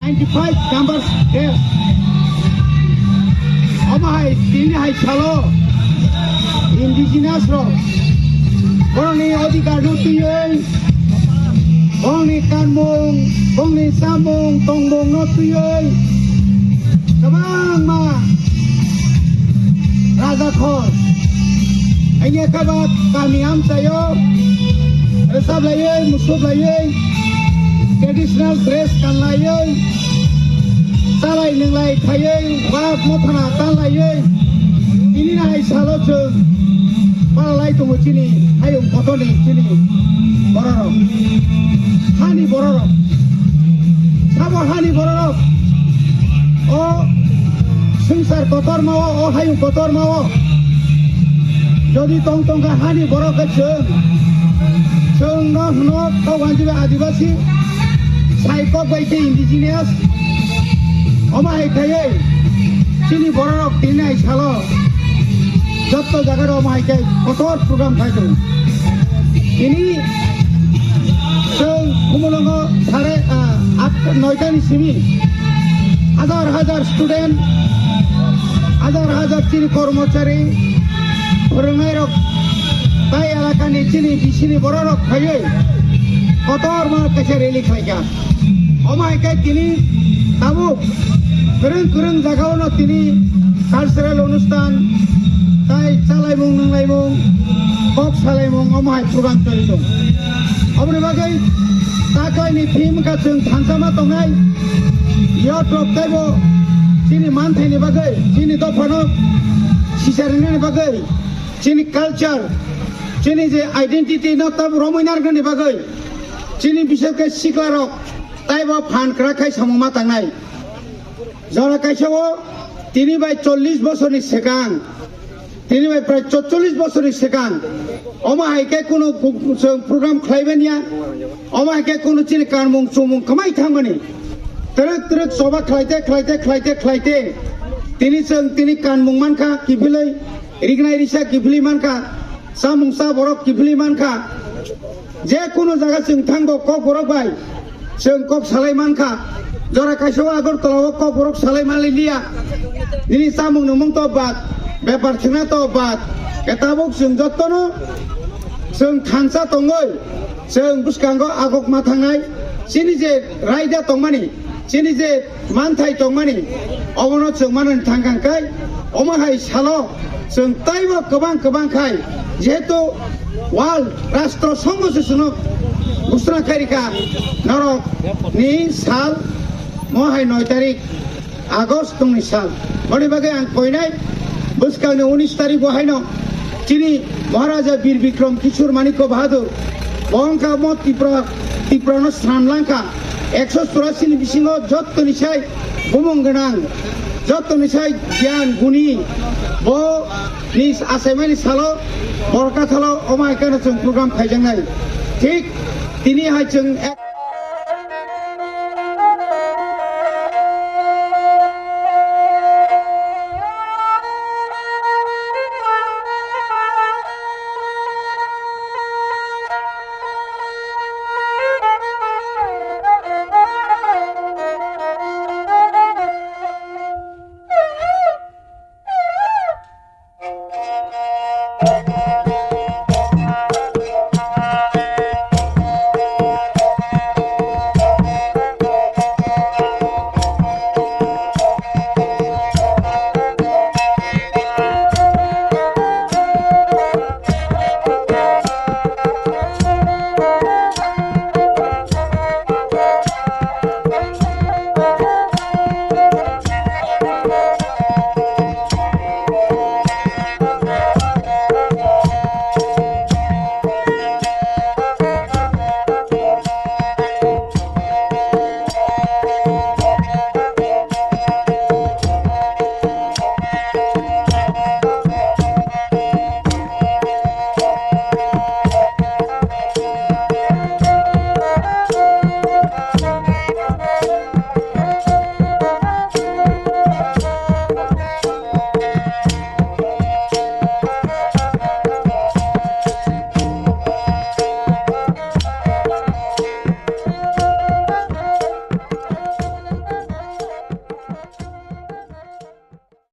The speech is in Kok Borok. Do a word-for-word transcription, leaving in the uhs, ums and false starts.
Twenty five numbers desh. Omo hai tini hai salo indigenous rok borokni odhikar no twiwi, borokni kanmung, borokni chamung tongmung no twiwi kwbangma raja khor. Aini khe ba kami amchaio rwchap laiwi, musup laiwi, traditional dress kan laiwi, chalai nwnglai khaiwi, wak mothana tan laiwi, tini nai salo chwng pala lai tongo chini hayung kotorni chini bororok. Hani bororok. Sabo hani bororok. O swngchar kotormao, o hayung kotormao jodi tong tongkha hani borok khe chwng, chwngno hwno kok wanjiba adibasi, sai kok bai khe indigenous. Omo hai khaiwi chini bororok tini hai salo jotto jaga rok omo hai khe kotor program khai tongo. Tini chwng Khumulwngo sare, ah, at, noita ni simi hajar hajar student, hajar hajar chini kormochari, phwrwngnai rok, tai elaka ni chini bisini bororok phaiwi kotor ma kaisa rally khlaikha. Omo hai khe tini tabuk kwrwng kwrwng jagao no tini cultural onusthan, tai chalaimung nunglaimung, kok salaimung, omo hai program choli tong. Oboni bagwi taklaini theme wngkha chwng thansa ma tongnai, yotrok teibo chini manthaini bagwi, chini dophano sisa rinani bagwi, chini culture, chini je identity no tab romwi narwknani bagwi, chini bishoke siklarok taibo phan kwrak khai samung ma tangnai. Jora kaisa o tini bai chollish bosorni swkang, tini bai prai chotchollish bosorni swkang, omo hai khe kunu pu-, chwng program khlai manya, omo hai khe kunu chini kanmung chumung kwmai thangmani. Twrwk twrwk choba khlaite, khlaite, khlaite, khlaite. Tini chwng tini kanmung mankha kiphilwi, rignai risa kiphilwi mankha, chamung cha borok kiphilwi mankha. Je kunu jaga chwng thango kok borok bai chwng kok salai mankha. Jora kaisa o Agartala o kok borok salai manlai liya. Nini chamung nungmung to bad, bepar thwngna to bad. Khe tabuk chwng jottono chwng thansa tongwi chwng bwskango agok ma thangnai. Chini je raida tongmani, chini je manthai tongmani, obono chwng manani thangkang kai, omo hai salo chwng taibo kwbang kwbang khai, jehetu world rastro songho se chwngno ghosona khairikha norok ni sal mo hai noi tarik August tongni sal. Boni bagwi ang koinai bwskangni unis tarik bo haino chini Maharaja Bir Bikram Kishore Manikya Bahadur bo wngkha mo Tripura, Tripurano swnam langkha. Ekso churasi ni bisingo jottoni sai bumung gwnang, jottoni sai giyan guni, bo ni achaimani salo, borok kathalo omo hai kheno chwng program khaijaknai. Thik tini hai chwng ek